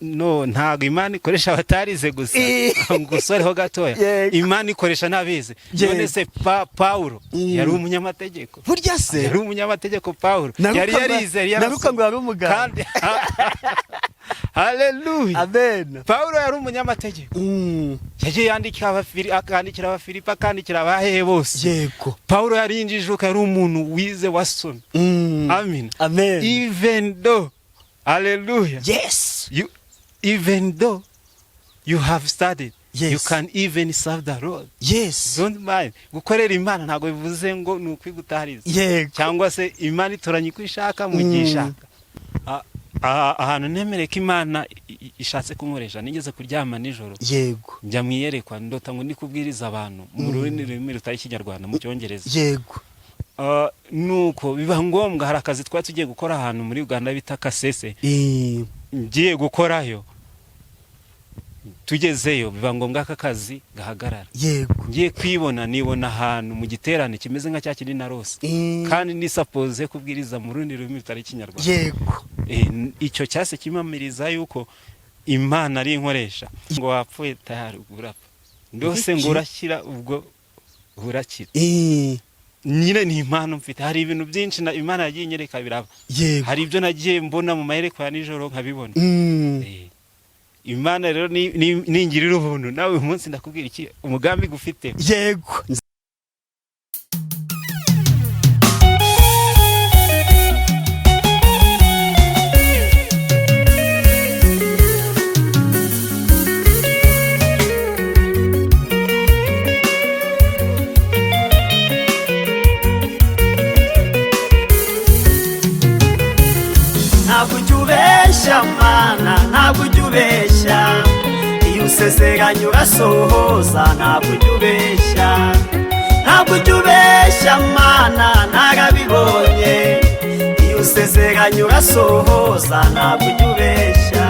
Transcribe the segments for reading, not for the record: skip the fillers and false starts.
No, ntabwo Imana ikoresha abatarize gusa. Ngo usoreho gatoya. Imana ikoresha n'abize. None se Pawulo yari umunyamategeko? Burya se? Yari umunyamategeko Pawulo. Yari yarize, yari Naruka ngo yari umuganga. Kandi haleluya! Amen. Pawulo yari umunyamategeko. Yagiye yandikira akandikira Abafilipi, akandikira abahehe bose. Pawulo yari injijuka, yari umuntu wize, wasomye. Amen. Amen. Even though, hallelujah, you, even though you have studied, you can even serve the Lord. Don't mind. Gukorera Imana ntabwo bivuze ngo ni ukwiga utarize, cyangwa se Imana itoranya uko ishaka mu gihe ishaka. Ahantu nemere ko Imana ishatse kunkoresha, nigeze kuryama nijoro, njya mu iyerekwa, ndota ngo ndi kubwiriza abantu mu rurimi rutari Ikinyarwanda, mu Cyongereza. Nuko biba ngombwa, hari akazi twari tugiye gukora ahantu muri Uganda bita Kasese. Ngiye gukorayo, tugezeyo biba ngombwa ko akazi gahagarara. Ngiye kwibona, nibona ahantu mu giterane kimeze nka cya kindi narose, kandi ni supposé kubwiriza mu rundi rurimi rutari Ikinyarwanda. Icyo cyase kimamiriza yuko Imana ari inkoresha. Ngo wapfuye, tayari ubwo urapfa, ndose ngo urakira, ubwo urakira. Nyine ni impano mfite. Hari ibintu byinshi na Imana yagiye inyereka biraba. Hari ibyo nagiye mbona mu mayerekwa ya nijoro nkabibona. Imana rero ningirira ubuntu nawe uyu munsi, ndakubwira iki umugambi gufite. Yego. Ntabwo ujya ubeshya Mana, ntabwo ujya ubeshya. Iyo usezeranye urasohoza, ntabwo ujya ubeshya. Ntabwo ujya ubeshya Mana, narabibonye. Iyo usezeranye urasohoza, ntabwo ujya ubeshya.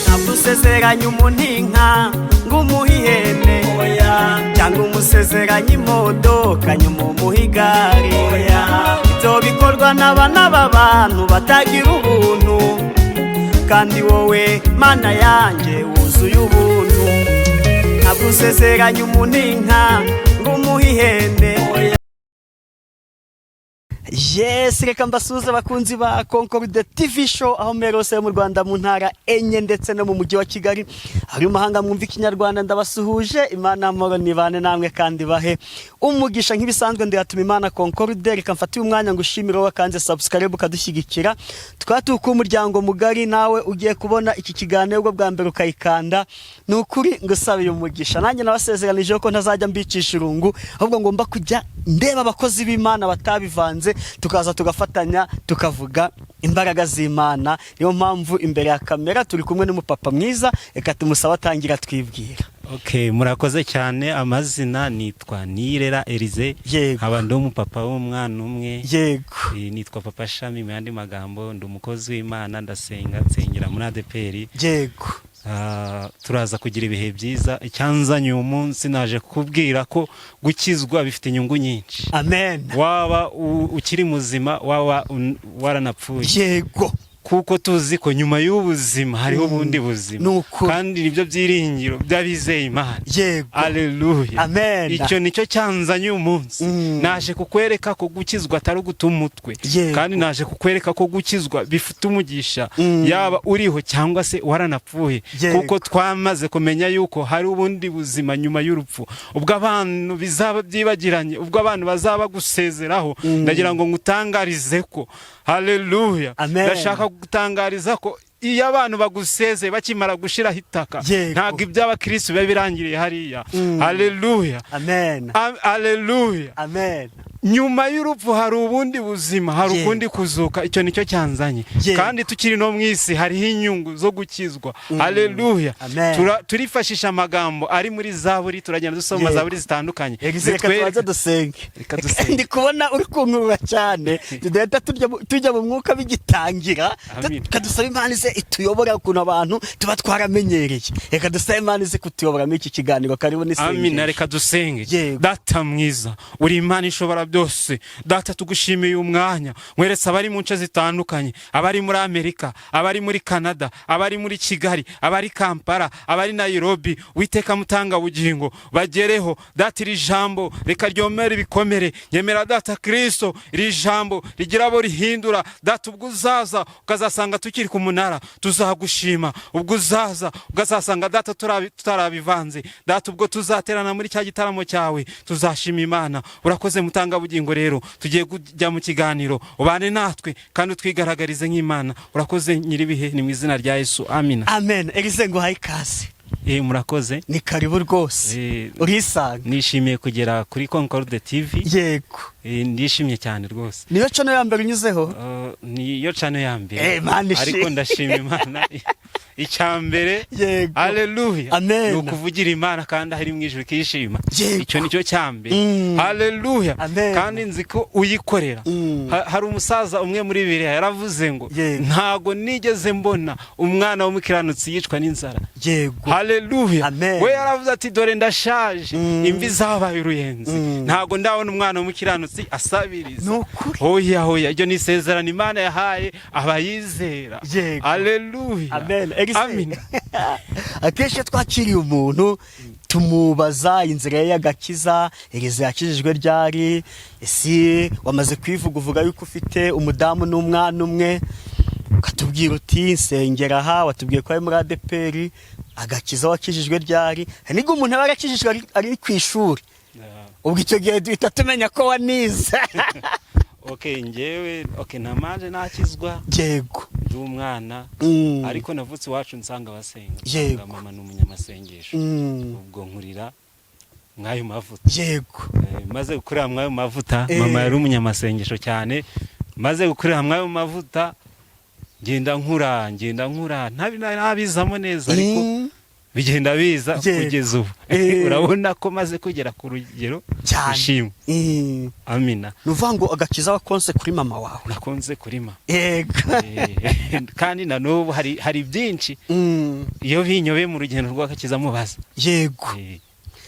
Ntabwo usezeranye umuntu inka ngo umuhe ihene, cyangwa umusezeranye imodoka nyuma umuhe igare. Ibyo bikorwa n'abana b'abantu batagira ubuntu, kandi wowe Mana yanjye wuzuye ubuntu. Ntabwo usezeranye umuntu inka ngo umuhe ihene. Yes, reka mbasuhuze abakunzi ba Concorde TV Show aho mbere hose mu Rwanda, mu ntara enye ndetse no mu mujyi wa Kigali. Hari mu mahanga mwumva Ikinyarwanda, ndabasuhuje. Imana amahoro nibane namwe kandi bahe umugisha. Nk'ibisanzwe ndiyatuma Imana Concorde. Reka mfate uyu mwanya ngo ushimire wowe wakanze subscribe ukadushyigikira, twatuka umuryango mugari. Nawe ugiye kubona iki kiganiro ubwo bwa mbere ukayikanda, ni ukuri ngo usabe umugisha. Nanjye nabasezeranije ko ntazajya mbicisha irungu, ahubwo ngomba kujya ndeba abakozi b'Imana batabivanze, tukaza tugafatanya tukavuga imbaraga z'Imana. Niyo mpamvu imbere ya kamera turi kumwe n'umupapa mwiza. Reka tumusabe atangira twibwira. Okay, murakoze cyane. Amazina nitwa Nirera Elize. Nkaba ndi umupapa w'umwana umwe. Nitwa Papa Shami mu yandi magambo. Ndi umukozi w'Imana, ndasenga, nsengera muri ADEPR. Turaza kugira ibihe byiza. Icyanzanye uyu munsi, naje kukubwira ko gukizwa bifite inyungu nyinshi. Amen. Waba ukiri muzima, waba waranapfuye, kuko tuzi ko nyuma y'ubuzima hariho ubundi buzima. Ni ukuri. Kandi nibyo byiringiro by'abizeye Imana. Aleluya! Amen. Icyo nicyo cyanzanye uyu munsi. Naje kukwereka ko gukizwa atari uguta umutwe. Kandi naje kukwereka ko gukizwa bifite umugisha, yaba uriho cyangwa se waranapfuye, kuko twamaze kumenya yuko hari ubundi buzima nyuma y'urupfu. Ubwo abantu bizaba byibagiranye, ubwo abantu bazaba gusezeraho, ndagira ngo ngutangarize ko, haleluya, Amen. ndashaka kugutangariza ko iyo abantu bagusezeye, bakimara gushiraho itaka, ntabwo iby'abakirisitu biba birangiriye hariya. Haleluya! Amen. Haleluya! Amen. Nyuma y'urupfu hari ubundi buzima, hari ukundi kuzuka. Icyo nicyo cyanzanye. Kandi tukiri no mu isi hariho inyungu zo gukizwa. Haleluya. Amen. Turifashisha amagambo ari muri Zaburi, turagenda dusoma Zaburi zitandukanye Yagize, reka tubanze dusenge. Reka dusenge. Ndi kubona uri kunkurura cyane, tudahita tujya mu mwuka bigitangira. Amin. Reka dusabe Imana ize ituyobora, ukuntu abantu tuba twaramenyereye. Reka dusabe Imana ize kutuyobora muri iki kiganiro. Karibu Amina. n'isengesho. Reka dusenge. Yego. Data mwiza, uri Imana ishobora byose. Data, tugushimiye umwanya mweretse abari mu nce zitandukanye, abari muri Amerika, abari muri Canada, abari muri Kigali, abari Kampala, abari Nairobi. Witeka mutanga bugingo, bagereho. Data, iri jambo reka ryomere ibikomere. Nyemera Data Kristo, iri jambo rigira abo rihindura. Data, ubwo uzaza ukazasanga tukiri ku munara, tuzagushima. Ubwo uzaza ukazasanga Data tutarabivanze, Data, ubwo tuzaterana muri cya gitaramo cyawe, tuzashima Imana. Urakoze mutanga bugingo. Rero tugiye kujya mu kiganiro, ubane natwe kandi utwigaragarize nk'Imana. Urakoze nyiribihe, ni mu izina rya Yesu, amina. Amen. Elize, ngo uhaye ikaze. Murakoze. Ni karibu rwose. Urisanga. Nishimiye kugera kuri Concorde TV. Ndishimye cyane rwose. Niyo channel ya mbere unyuzeho? Niyo channel ya mbere. Imana ishimwe. Ariko ndashima Imana. Icya mbere, haleluya, Amen. ni ukuvugira Imana kandi aho iri mu ijuru ikishima. Icyo nicyo cya mbere. Haleluya. Amen. Kandi nzi ko uyikorera. Hari umusaza umwe muri Bibiliya yaravuze ngo ntago nigeze mbona umwana w'umukiranutsi yicwa n'inzara. Haleluya. Amen. We yaravuze ati: "Dore ndashaje, imvi zabaye uruyenzi, ntago ndabona umwana w'umukiranutsi asabiriza." Ni ukuri. Hoya, hoya, iryo ni isezerano Imana yahaye abayizera. Haleluya. Amen. Elise, Amina. akenshi iyo twakiriye umuntu tumubaza inzira ye y'agakiza. Elize yakijijwe ryari? Ese wamaze kwivuga, uvuga yuko ufite umudamu n'umwana umwe, ukatubwira uti nsengera aha, watubwiye ko ari muri ADEPR. Agakiza wakijijwe ryari? Hari n'igihe umuntu aba yarakijijwe ari ku ishuri, ubwo icyo gihe duhita tumenya ko wanize. Okay, njyewe, okay, namanje nakizwa ndi umwana, ariko navutse iwacu nsanga basenga, nsanga mama ni umunyamasengesho. Ubwo nkurira mw'ayo mavuta. Maze gukurira mw'ayo mavuta, mama yari umunyamasengesho cyane. Maze gukurira mw'ayo mavuta, ngenda nkura, ngenda nkura, ntabizamo neza, ariko bigenda biza kugeza ubu. Urabona ko maze kugera ku rugero Cyane. rushimwa. Amina. Ni ukuvuga ngo agakiza wakonse kuri mama wawe? Nakunze kuri mama. Kandi na n'ubu hari byinshi iyo binyobeye mu rugendo rw'agakiza mubaza.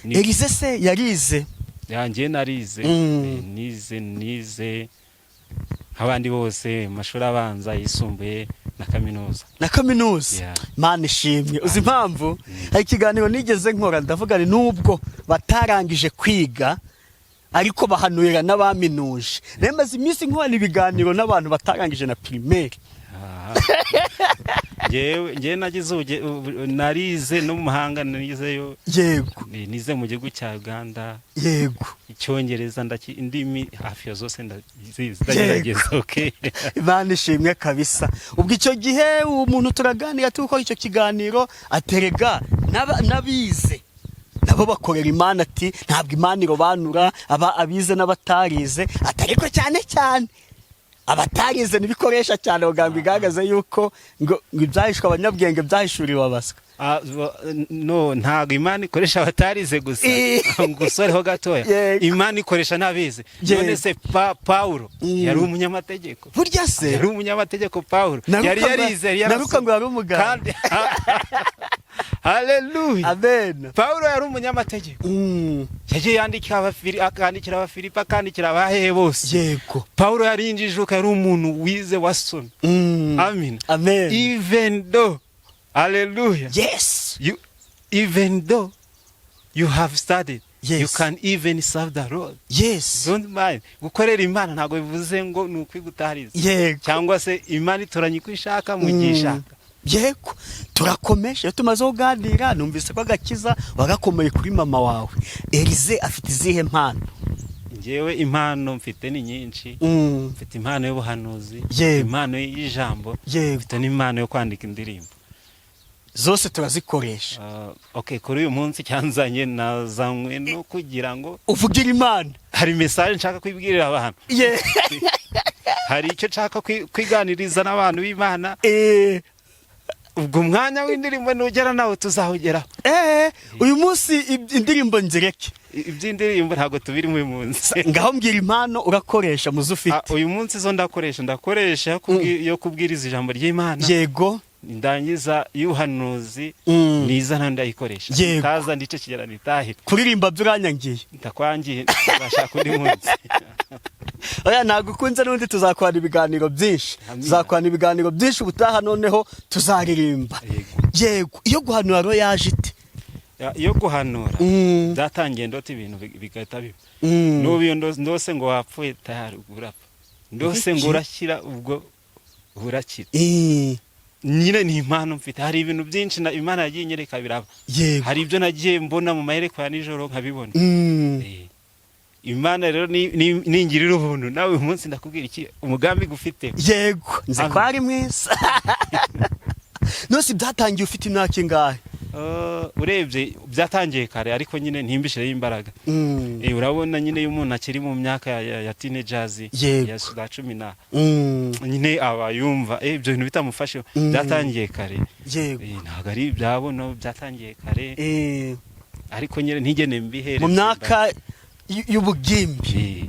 Elize se yarize? Yanjye narize. Nize nk'abandi bose mu mashuri abanza, yisumbuye na kaminuza. Na kaminuza. Yeah. Mana ishimwe. Uzi impamvu? Hari ikiganiro nigeze nkora, ndavuga ni nubwo batarangije kwiga ariko bahanurira n'abaminuje. Rero maze iminsi nkorana ibiganiro n'abantu batarangije na primaire. Ah. Njyewe nagize narize no mu mahanga, nizeyo. Nize mu gihugu cya Uganda. Icyongereza ndaki, indimi hafi ya zose ndazizi, ndagerageza, okay. Imana ishimwe kabisa. Ubwo icyo gihe umuntu turaganira, turi gukora icyo kiganiro, aterega n'abize nabo bakorera Imana, ati ntabwo Imana irobanura aba abize n'abatarize, ati ariko cyane cyane abatarize ntibikoresha cyane kugira ngo igaragaze yuko ngo ibyahishwe abanyabwenge byahishuriwe abaswa. Ah, no, ntabwo Imana ikoresha abatarize gusa. Ngo usoreho gatoya. Imana ikoresha n'abize. None se Paulo yari umunyamategeko? Burya se? Yari umunyamategeko Paulo. Yari yarize, yari Naruka ngo yari umuganga. Kandi haleluya. Amen. Paulo yari umunyamategeko. Yagiye yandikira akandikira Abafilipi, akandikira abahehe bose. Paulo yari injijuka, yari umuntu wize, wasomye. Amen. Amen. Even though, hallelujah, even though you have studied, you can even serve the Lord. Don't mind. Gukorera Imana ntabwo bivuze ngo ni ukwiga utarize, cyangwa se Imana itoranya uko ishaka mu gihe ishaka. Yego, turakomeje. Iyo tumaze kuganira, numvise ko agakiza wagakomeye kuri mama wawe. Elize afite izihe mpano? Njyewe impano mfite ni nyinshi. Mfite impano y'ubuhanuzi, impano y'ijambo, mfite n'impano yo kwandika indirimbo. Zose turazikoresha. Okay, kuri uyu munsi cyanzanye, nazanywe no kugira ngo uvugira Imana. Hari message nshaka kwibwirira abantu. Hari icyo nshaka kwiganiriza n'abantu b'Imana. Ubwo umwanya w'indirimbo nugera nawe tuzawugeraho. Uyu munsi indirimbo nzireke? Iby'indirimbo ntabwo tubirimo uyu munsi. Ngaho mbwira impano urakoresha muzo ufite. Uyu munsi zo ndakoresha yo kubwiriza ijambo ry'Imana. Ndangiza y'ubuhanuzi. Niza nta ndayikoresha. Itaza ndice kigera nitahire. Kuririmba byo uranyangiye. Ndakwangiye, tuzashaka undi munsi. Oya, ntabwo ukunze n'undi, tuzakorana ibiganiro byinshi. Amina. Tuzakorana ibiganiro byinshi ubutaha, noneho tuzaririmba. Yego. Yego, iyo guhanura rero yaje ite? Iyo guhanura byatangiye ndota ibintu bigahita biba. N'ubu iyo ndose ngo wapfuye, tayari ubwo urapfa. Ndose ngo Iki? urakira, ubwo urakira. Nyine ni impano mfite. Hari ibintu byinshi Imana yagiye inyereka biraba. Hari ibyo nagiye mbona mu mayerekwa ya nijoro nkabibona. Imana rero ningirira ubuntu nawe uyu munsi ndakubwira iki umugambi gufite. Yego, nzi ko Amen. ari mwiza. Nose byatangiye ufite imyaka ingahe? Urebye byatangiye kare, ariko nyine ntimbishireho imbaraga. Urabona nyine iyo umuntu akiri mu myaka ya teenagers, ya za 10 na nyine aba yumva ibyo bintu bitamufashe. Byatangiye kare. Ntabwo ari ibyabo, byatangiye kare. Ariko nyine ntigene mbihere Mu myaka y'ubugimbi.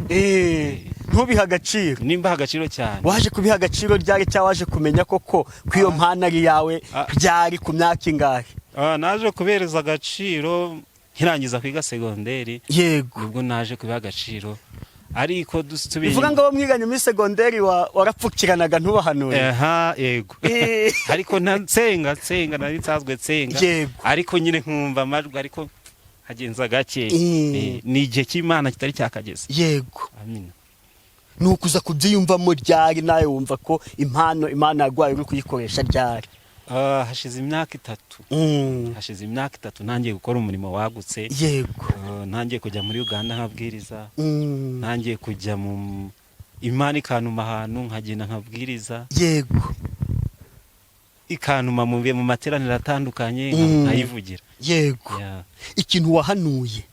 Ntubihe agaciro. Nimba agaciro cyane. Waje kubiha agaciro ryari, cyangwa waje kumenya koko ko iyo mpano ari iyawe ryari, ku myaka ingahe? Naje kubereza agaciro nkirangiza kwiga segonderi. Nibwo naje kubiha agaciro, ariko dusubiye Bivuga ngo abo mwiganye muri segonderi warapfukiranaga ntubahanure? Aha, yego. Ariko na nsenga nsenga, nari nsanzwe nsenga. Ariko nyine nkumva amajwi, ariko hagenza gake. Ni igihe cy'Imana kitari cyakageze. Amina. Ni ukuza kubyiyumvamo ryari? Nawe wumva ko impano Imana yaguhaye uri kuyikoresha ryari? Hashize imyaka 3. Hashize imyaka 3 ntangiye gukora umurimo wagutse. Ntangiye kujya muri Uganda nkabwiriza. Ntangiye kujya mu Imana ikantuma ahantu nkagenda nkabwiriza. Ikantuma mu materaniro atandukanye nkayivugira. Yeah. Ikintu wahanuye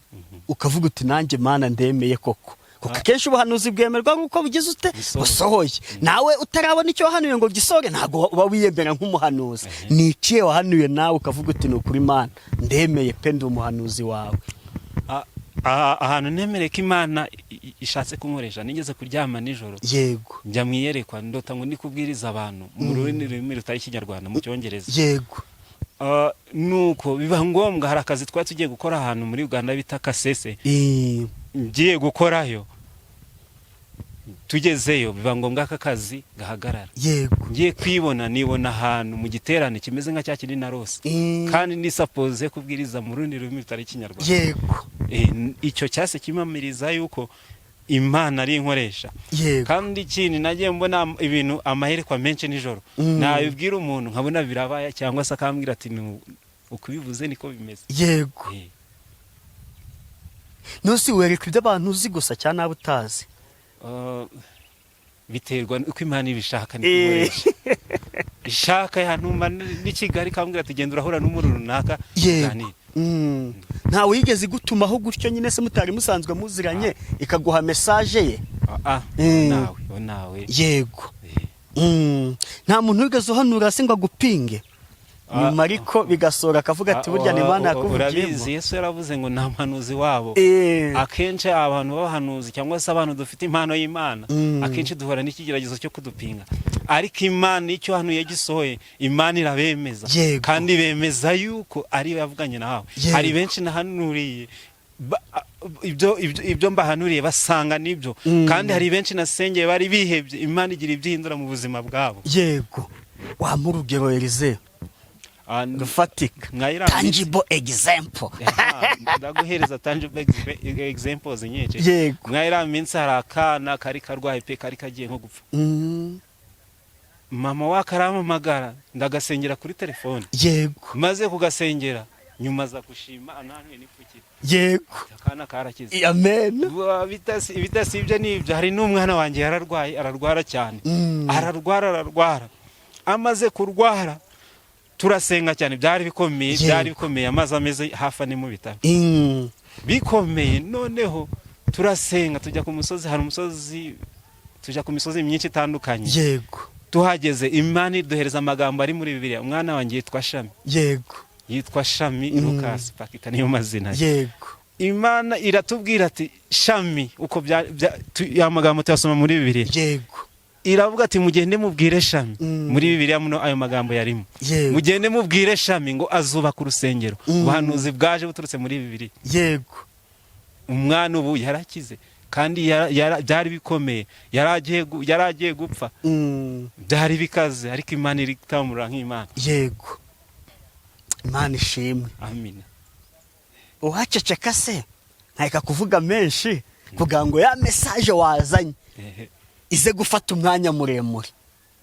ukavuga uti: "Nanjye Mana ndemeye koko," kuko akenshi ubuhanuzi bwemerwa nk'uko bugize ute? Busohoye. Busohoye. Nawe utarabona icyo wahanuye ngo gisohore, ntabwo uba wiyemera nk'umuhanuzi. Ni ikihe wahanuye nawe ukavuga uti: "Ni ukuri Mana ndemeye pe, ndi umuhanuzi wawe"? Ahantu nemereye ko Imana ishatse kunkoresha, nigeze kuryama nijoro, njya mu iyerekwa, ndota ngo ndi kubwiriza abantu mu rurimi rutari Ikinyarwanda, mu Cyongereza. Nuko biba ngombwa, hari akazi twari tugiye gukora ahantu muri Uganda bita Kasese. Ngiye gukorayo, tugezeyo biba ngombwa ko akazi gahagarara. Ngiye kwibona, nibona ahantu mu giterane kimeze nka cya kindi narose. Kandi ni supposé kubwiriza mu rundi rurimi rutari Ikinyarwanda. Icyo cyase kimamiriza yuko Imana ari inkoresha. Kandi ikindi, nagiye mbona ibintu, amaherekwa menshi nijoro. Nabibwira umuntu nkabona birabaye, cyangwa se akambwira ati: "Ni ukubivuze niko bimeze." Ntusi wereka ibyo abantu uzi gusa cyangwa nawe utazi? Biterwa uko Imana ibishaka niko inkoresha. Ishaka yantuma n'i Kigali ikambwira ati: "Genda urahura n'umuntu runaka, uganire." Ntawe yigeze igutumaho gutyo nyine se mutari musanzwe muziranye, ikaguha message ye? Nawe oh, nawe. Nta muntu wigeze uhanura se ngo agupinge nyuma, ariko bigasohora akavuga ati: "Burya ni Imana Urabizi, yakuvugiyemo"? Yesu yaravuze ngo nta muhanuzi wabo. Akenshi abantu b'abahanuzi cyangwa se abantu dufite impano y'Imana, akenshi duhura n'ikigeragezo cyo kudupinga, ariko Imana icyo hanuye gisohoye, Imana irabemeza. Kandi bemeza yuko ariyo yavuganye nawe. Hari benshi nahanuriye, ibyo mbahanuriye basanga nibyo. Kandi hari benshi nasengeye bari bihebye, Imana igira ibyo ihindura mu buzima bwabo. Yego, wampa urugero, Elize, rufatika? Mwayira Tangible example. Aha, ndaguhereza tangible examples nyinshi. Mwayira minsi hari akana kari karwaye pe, kari kagiye nko gupfa. Mama wako arampamagara, ndagasengera kuri telefone. Maze kugasengera, nyuma aza gushima anantuye n'ipfukire. Akana karakize. Amen. Ibitasibye n'ibyo, hari n'umwana wanjye yararwaye, ararwara cyane. Ararwara, ararwara, amaze kurwara turasenga cyane, byari bikomeye. Byari bikomeye, amaze ameze hafi 4 mu bitaro. Bikomeye, noneho Turasenga, tujya ku musozi, hari umusozi, tujya ku misozi myinshi itandukanye. Tuhageze, Imana iduhereza amagambo ari muri Bibiliya. Umwana wanjye yitwa Shami. Yitwa Shami Lucas Pakita, niyo mazina ye. Imana iratubwira ati Shami, uko ya magambo tuyasoma muri Bibiliya. Iravuga ati mugende mubwire Shami. Muri Bibiliya muno ayo magambo yarimo. Mugende mubwire Shami ngo azubaka urusengero. Ubuhanuzi bwaje buturutse muri Bibiliya. Umwana ubu yarakize, kandi byari bikomeye, yari agiye gupfa. Byari bikaze, ariko Imana iri gutamura nk'Imana. Yego, Imana ishimwe. Amina. Uwaceceka se nkareka kuvuga menshi kugira ngo ya message wazanye ize gufata umwanya muremure?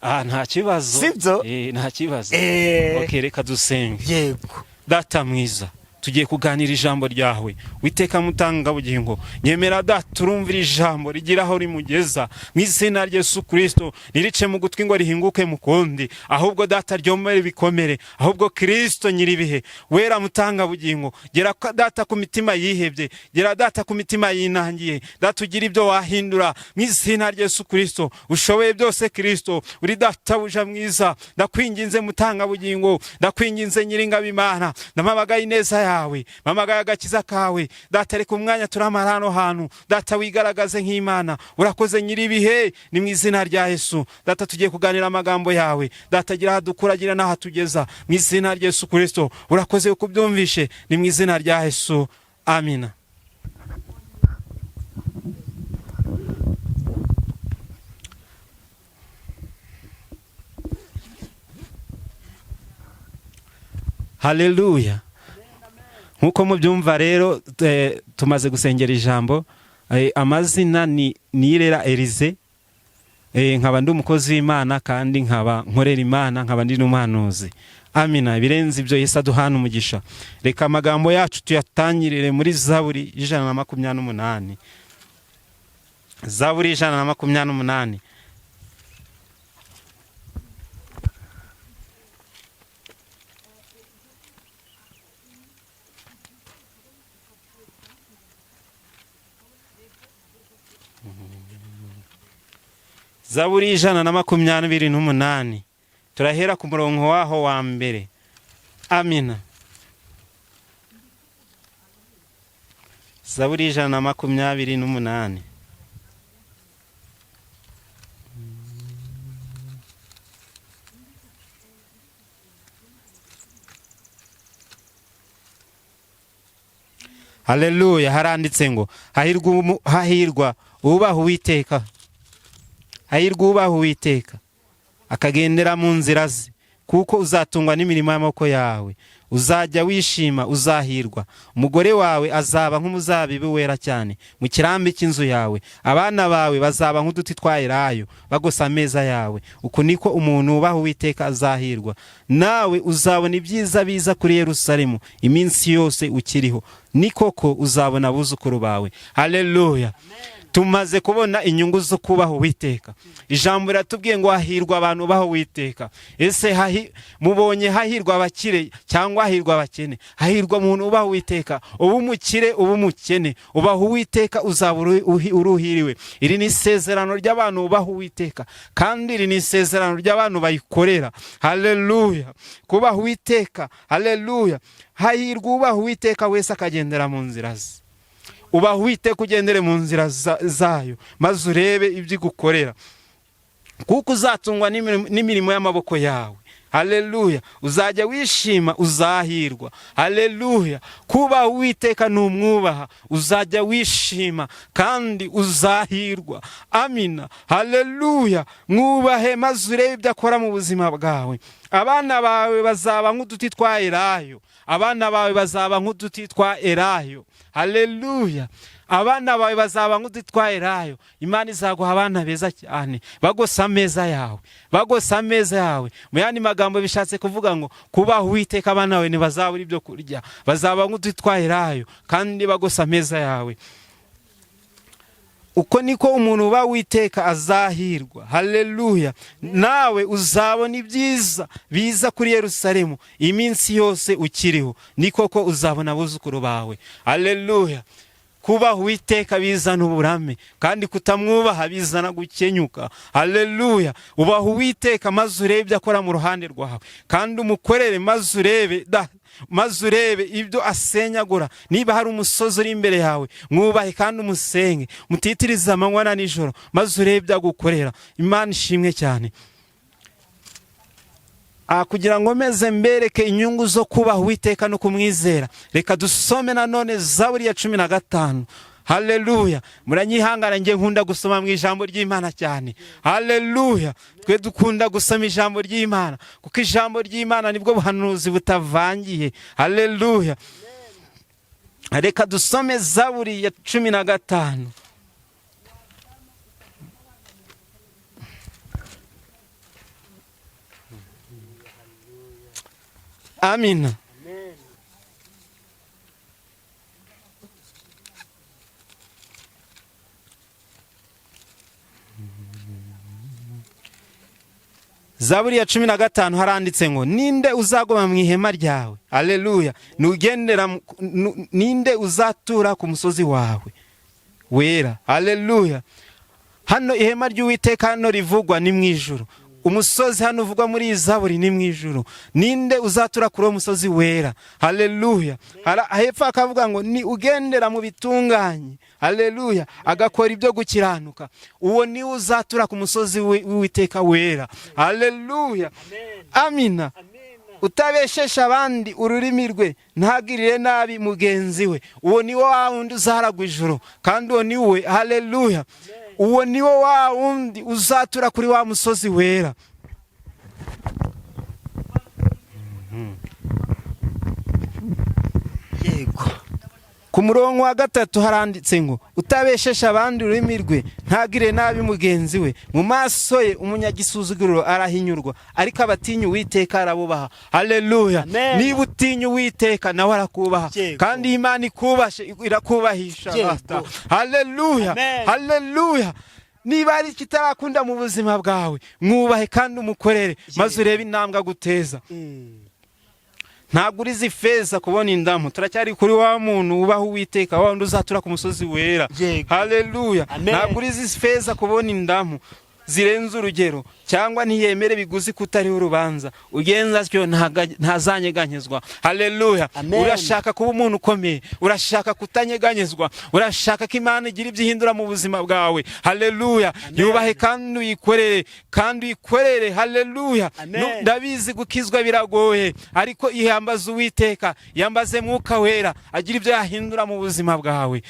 Ah, nta kibazo. Sibyo? Eh, nta kibazo. Okay, reka dusenge. Yego. Data mwiza, tugiye kuganira ijambo ryawe. Witeka mutanga bugingo, nyemera Data turumvira ijambo rigira aho rimugeza mu izina rya Yesu Kristo. Nirice mu gutwi ngo rihinguke mu kundi, ahubwo Data ryomere bikomere. Ahubwo Kristo nyiribihe wera mutanga bugingo, gera Data ku mitima yihebye, gera Data ku mitima yinangiye. Data, ugira ibyo wahindura mu izina rya Yesu Kristo. Ushoboye byose Kristo, uri Data buja mwiza. Ndakwinginze mutanga bugingo, ndakwinginze nyiringabo Imana, ndamamagaye ineza yawe, mpamagaye agakiza kawe. Data, reka umwanya turamara hano hantu, Data, wigaragaze nk'Imana. Urakoze nyiribihe, ni mu izina rya Yesu. Data, tugiye kuganira amagambo yawe. Data, gira ahadukura, gira n'ahatugeza mu izina rya Yesu Kristo. Urakoze kuko ubyumvishe, ni mu izina rya Yesu, amina. Haleluya! Nk'uko mubyumva rero, tumaze gusengera ijambo. Amazina ni Nirera Elize, nkaba ndi umukozi w'Imana, kandi nkaba nkorera Imana, nkaba ndi n'umuhanuzi. Amina. Birenze ibyo, Yesu aduhana umugisha. Reka amagambo yacu tuyatangirire muri Zaburi 128, Zaburi 128. Zaburi 128, turahera ku murongo waho wa mbere. Amina. Zaburi 128. Haleluya! Haranditse ngo hahirwa ubaha Uwiteka, hahirwa ubaha Uwiteka akagendera mu nzira ze, kuko uzatungwa n'imirimo y'amaboko yawe, uzajya wishima, uzahirwa. Umugore wawe azaba nk'umuzabibu wera cyane mu kirambi cy'inzu yawe, abana bawe bazaba nk'uduti twa elayo bagosa ameza yawe. Uku niko umuntu wubaha Uwiteka azahirwa. Nawe uzabona ibyiza biza kuri Yerusalemu iminsi yose ukiriho, ni koko uzabona abuzukuru bawe. Haleluya! Tumaze kubona inyungu zo kubaha Uwiteka. Ijambo riratubwiye ngo hahirwa abantu baho Uwiteka. Ese mubonye hahirwa abakire cyangwa hahirwa abakene? Hahirwa umuntu ubaha Uwiteka. Uba umukire, uba umukene, ubaha Uwiteka uzaba uruhiriwe. Iri ni isezerano ry'abantu bubaha Uwiteka, kandi iri ni isezerano ry'abantu bayikorera. Haleluya! Kubaha Uwiteka, haleluya! Hahirwa ubaha Uwiteka wese akagendera mu nzira ze. Ubaha Uwiteka ugendere mu nzira zayo, maze urebe ibyo igukorera, kuko uzatungwa n'imirimo y'amaboko yawe. Haleluya! Uzajya wishima, uzahirwa. Haleluya! Kubaha Uwiteka numwubaha, uzajya wishima kandi uzahirwa. Amina. Haleluya! Mwubahe maze urebe ibyo akora mu buzima bwawe. Abana bawe bazaba nk'uduti twa elayo, abana bawe bazaba nk'uduti twa elayo. Haleluya! Abana bawe bazaba nk'uduti twa elayo. Imana izaguha abana beza cyane bagosa ameza yawe, bagosa ameza yawe. Mu yandi magambo bishatse kuvuga ngo kubaha Uwiteka, abana bawe ntibazabura ibyo kurya, bazaba nk'uduti twa elayo kandi bagosa ameza yawe. Uko niko umuntu uba Uwiteka azahirwa. Haleluya! Nawe uzabona ibyiza biza kuri Yerusalemu iminsi yose ukiriho, ni koko uzabona abuzukuru bawe. Haleluya! Kubaha Uwiteka bizana uburame, kandi kutamwubaha bizana gukenyuka. Haleluya. Ubaha Uwiteka maze urebe ibyo akora mu ruhande rwawe, kandi umukorere maze urebe da, maze urebe ibyo asenyagura. Niba hari umusozi uri imbere yawe, mwubahe kandi umusenge, mutitirize amanywa na nijoro, maze urebe ibyo agukorera. Imana ishimwe cyane. Kugira ngo meze mbereke inyungu zo kubaha Uwiteka no kumwizera, reka dusome nanone Zaburi ya 15. Haleluya. Muranyihangana, njye nkunda gusoma mu ijambo ry'Imana cyane. Haleluya. Twe dukunda gusoma ijambo ry'Imana, kuko ijambo ry'Imana nibwo buhanuzi butavangiye. Haleluya. Reka dusome Zaburi ya 15. Amina. Zaburi ya 15 haranditse ngo: "Ninde uzagoma mu ihema ryawe?" Haleluya. Nugendera ninde uzatura ku musozi wawe wera? Haleluya. Hano ihema ry'Uwiteka hano rivugwa ni mu ijuru. Umusozi hano uvugwa muri iyi zaburi ni mu ijuru. Ninde uzatura kuri uwo musozi wera? Haleluya. Hepfo akavuga ngo: "Ni ugendera mu bitunganye." Haleluya. Agakora ibyo gukiranuka, uwo niwe uzatura ku musozi w'Uwiteka wera. Haleluya. Amina. Utabeshesha abandi ururimi rwe, ntagirire nabi mugenzi we, uwo ni wa wundi uzaragwa ijuru, kandi uwo ni we, haleluya, uwo ni wo wa wundi uzatura kuri wa musozi wera. Yego. Ku murongo wa 3 haranditse ngo: "Utabeshesha abandi ururimi rwe, ntagire nabi mugenzi we, mu maso ye umunyagisuzuguriro arahinyurwa, ariko abatinya Uwiteka arabubaha." Haleluya. Amen. Niba utinya Uwiteka, nawe arakubaha. Yego. Kandi Imana ikubashe irakubahisha. Yego. Haleluya. Amen. Haleluya. Niba hari ikitarakunda mu buzima bwawe, mwubahe kandi umukorere, maze urebe intambwe aguteza. Ntabwo urizi ifeza kubona indamu. Turacyari kuri wa muntu wubaha Uwiteka, wa wundi uzatura ku musozi wera. Yego. Haleluya. Amen. Ntabwo urizi ifeza kubona indamu zirenze urugero, cyangwa ntiyemere biguzi kutariho urubanza. Ugenza atyo ntazanyeganyezwa. Haleluya. Amen. Urashaka kuba umuntu ukomeye, urashaka kutanyeganyezwa, urashaka ko Imana igira ibyo ihindura mu buzima bwawe. Haleluya. Yubahe kandi uyikorere, kandi uyikorere. Haleluya. Amen. Ndabizi gukizwa biragoye, ariko ihambaze Uwiteka, yambaze Mwuka Wera, agira ibyo yahindura mu buzima bwawe.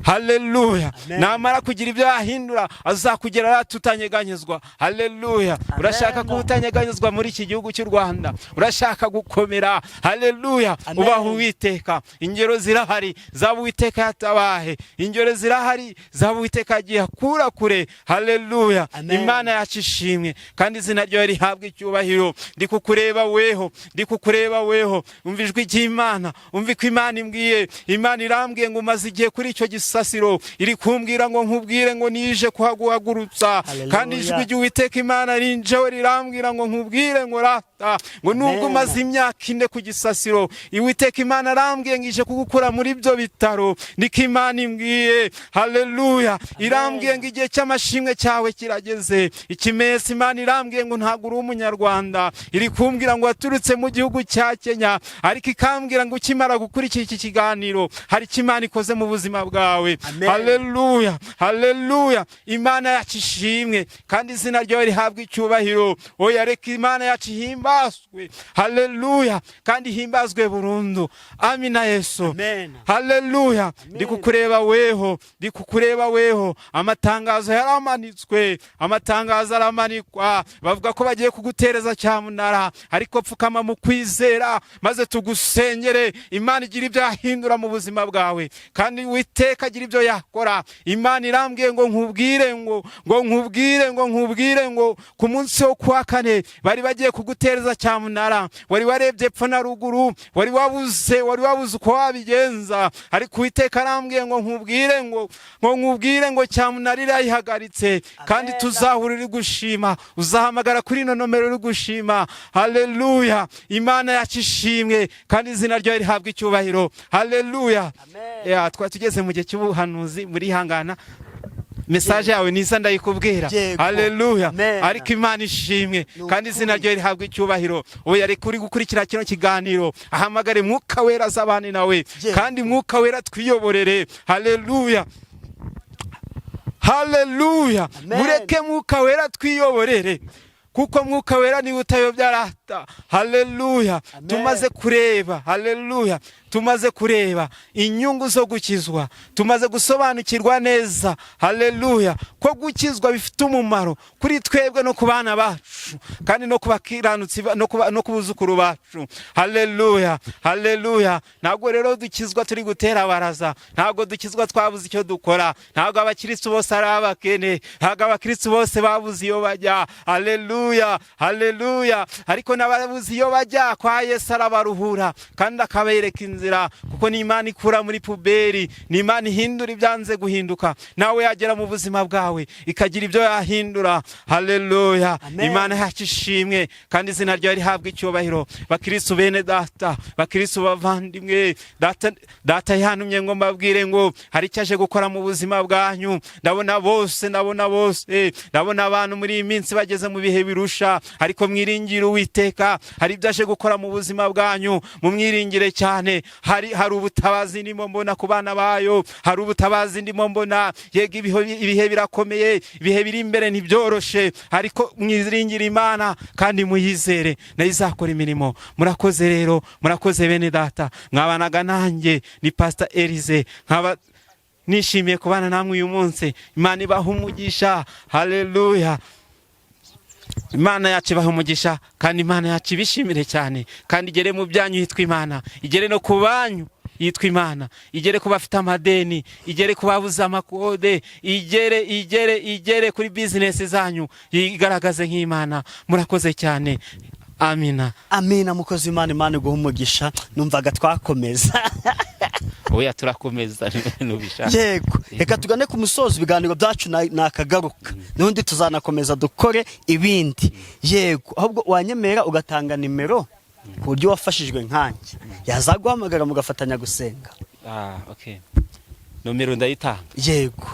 Haleluya. Amen. Namara kugira ibyo yahindura, azakugera tutanyeganyezwa. Haleluya. Urashaka kuba utanyeganyezwa muri iki gihugu cy'u Rwanda, urashaka gukomera. Haleluya. Amen. Ubaha Uwiteka. Ingero zirahari zaba Uwiteka yatabahe, ingero zirahari zaba Uwiteka yagiye akura kure. Haleluya. Amen. Imana yacu ishimwe, kandi izina ryawe rihabwe icyubahiro. Ndi kukureba weho, ndi kukureba weho. Umva ijwi ry'Imana, umva ko Imana imbwiye. Imana irambwiye ngo umaze igihe kuri icyo gisasiro, iri kumbwira ngo nkubwire ngo nije kuhaguhagurutsa. Haleluya. Kandi ijwi ry'Uwiteka Imana rinjewe rirambwira ngo nkubwire ngo rata, ngo nubwo Amen. umaze imyaka 4 ku gisasiro, Uwiteka Imana arambwiye ngo ije kugukura muri ibyo bitaro. Niko Imana imbwiye. Haleluya. Irambwiye ngo igihe cy'amashimwe cyawe kirageze. Ikimenyetso, Imana irambwiye ngo ntabwo uri umunyarwanda, iri kumbwira ngo waturutse mu gihugu cya Kenya, ariko ikambwira ngo ukimara gukurikira iki kiganiro hari icyo Imana ikoze mu buzima bwawe. Amen. Haleluya. Haleluya. Imana yacu ishimwe, kandi izina ryawe rihabwe icyubahiro. Oya, reka Imana yacu ihimbazwe. Haleluya. Kandi ihimbazwe burundu. Amina Yesu. Amen. Haleluya. Ndi kukureba weho, ndi kukureba weho. Amatangazo yaramanitswe, amatangazo aramanikwa, bavuga ko bagiye kugutereza cyamunara, ariko pfukama mu kwizera maze tugusengere, Imana igira ibyo yahindura mu buzima bwawe, kandi Uwiteka akagira ibyo yakora. Imana irambwiye ngo nkubwire ngo nkubwire ngo nkubwire ngo ku munsi wo kuwa kane bari bagiye kugutereza cyamunara, wari warebye epfo na ruguru, wari wabuze uko wabigenza, ariko Uwiteka arambwiye ngo nkubwire ngo nkubwire ngo cyamunara irayihagaritse, kandi Amen. tuzahura uri gushima, uzahamagara kuri ino nomero uri gushima. Haleluya! Imana yacu ishimwe kandi izina ryayo rihabwa icyubahiro. Haleluya! Amen. Ya, twari tugeze mu gihe cy'ubuhanuzi, murihangana, message yawe niza ndayikubwira. Haleluya! Amen. Ariko Imana ishimwe Ni kandi izina ukuri. ryayo rihabwa icyubahiro. Ubu yari kuri gukurikira kino kiganiro, ahamagare Mwuka Wera azabane nawe, kandi Mwuka Wera twiyoborere. Haleluya, haleluya! Amen. Mureke Mwuka Wera twiyoborere, kuko Mwuka Wera niwe utayobya rata. Haleluya! Amen. Tumaze kureba, haleluya, tumaze kureba inyungu zo gukizwa, tumaze gusobanukirwa neza, haleluya, ko gukizwa bifite umumaro kuri twebwe no ku bana bacu, kandi no ku bakiranutsi no ku buzukuru bacu. Haleluya, haleluya! Ntabwo rero dukizwa turi gutera baraza, ntabwo dukizwa twabuze icyo dukora, ntabwo abakristu bose ari abakene, ntabwo abakristu bose babuze iyo bajya. Haleluya, haleluya! Ariko n'ababuze iyo bajya kwa Yesu arabaruhura kandi akabereka inzira, kuko ni Imana ikura muri poubelle, ni Imana ihindura ibyanze guhinduka. Nawe yagera mu buzima bwawe ikagira ibyo yahindura. Haleluya! Amen. Imana yacu ishimwe kandi izina ryayo rihabwa icyubahiro. Bakristu bene data, bakristu bavandimwe, data yantumye ngo mbabwire ngo hari icyo aje gukora mu buzima bwanyu. Ndabona bose, ndabona bose, ndabona abantu muri iyi minsi bageze mu bihe birusha, ariko mwiringire Uwiteka, hari ibyo aje gukora mu buzima bwanyu, mumwiringire cyane. Hari ubutabazi ndimo mbona ku bana bayo, hari ubutabazi ndimo mbona. Yego, ibihe birakomeye, ibihe biri imbere ntibyoroshe, ariko mwiringire Imana kandi muyizere, nayo izakora imirimo. Murakoze rero, murakoze bene data. Mwabanaga nanjye ni Pastor Elize, nkaba nishimiye kubana namwe uyu munsi. Imana ibaha umugisha. Haleluya! Imana yacu ibaha umugisha kandi Imana yacu ibishimire cyane, kandi igere mu byanyu yitwa Imana, igere no ku banyu yitwa Imana, igere ku bafite amadeni, igere ku babuze amakode, igere, igere, igere kuri bizinesi zanyu, yigaragaze nk'Imana. Murakoze cyane. Amina. Amina, mukozi w'Imana, Imana iguha umugisha. Numvaga twakomeza. Oya, turakomeza ntubishaka. Yego, reka tugane ku musozo ibiganiro byacu, nakagaruka n'ubundi tuzanakomeza dukore ibindi. Yego, ahubwo wanyemera ugatanga nimero ku buryo wafashijwe nkanjye yazaguhamagara mugafatanya gusenga? Ah, okay, nomero ndayitanga. Yego.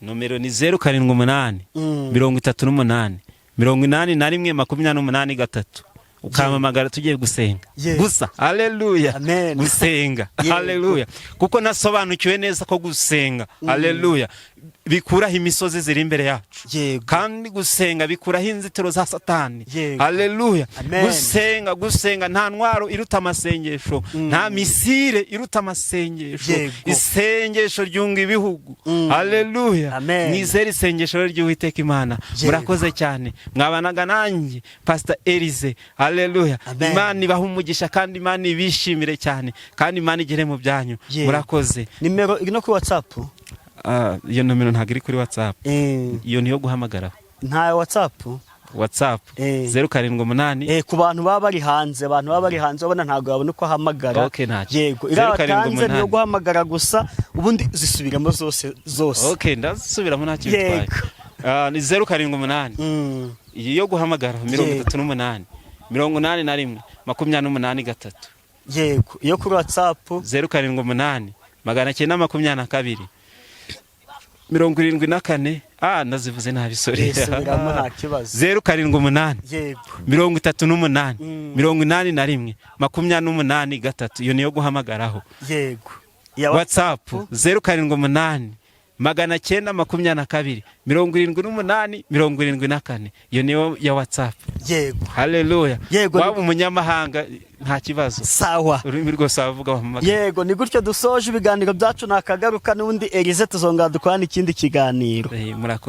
Nomero ni 078 38 81 28 3, ukampamagara tugiye gusenga gusa. Haleluya! Amen. Gusenga. Haleluya! Kuko nasobanukiwe neza ko gusenga, haleluya, bikuraho imisozi ziri imbere yacu, kandi gusenga bikuraho inzitiro za Satani. Haleluya! Amen. Gusenga, gusenga, nta ntwaro iruta amasengesho, nta missile iruta amasengesho. Isengesho ryunga ibihugu. Haleluya! Amen. Mwizere isengesho ry'Uwiteka Imana. Murakoze cyane. Mwabanaga nanjye Pastor Elize. Haleluya! Amen. Imana ibahe umugisha kandi Imana ibishimire cyane, kandi Imana igere mu byanyu. Murakoze. Nimero iri no kuri WhatsApp? Ah, iyo nomero ntabwo iri kuri WhatsApp. Iyo niyo guhamagaraho. Nta WhatsApp? WhatsApp 078. Ku bantu baba bari hanze, abantu baba bari hanze babona ntabwo babona uko ahamagara. Okay, ntacyo. Yego, iriya 078. watanze niyo guhamagara gusa, ubundi zisubiramo zose zose. Okay, ndasubiramo, ntacyo bitwaye. Ah, ni 078, iyi yo guhamagara, 38 81 28 3. Yego, iyo kuri WhatsApp? 078 922 74. Ah, ndazivuze nabi, sorry. Subiramo, nta kibazo. 078 38 81 28 3, iyo niyo guhamagaraho. Yego. Iya WhatsApp 078 922 78 74, iyo niyo ya WhatsApp. Haleluya! Waba umunyamahanga, nta kibazo. Sawa. Ururimi rwose wavuga, wahamagara. Yego, ni gutyo dusoje ibiganiro byacu, nakagaruka n'ubundi Elize, tuzongera dukorane ikindi kiganiro. Murakoze.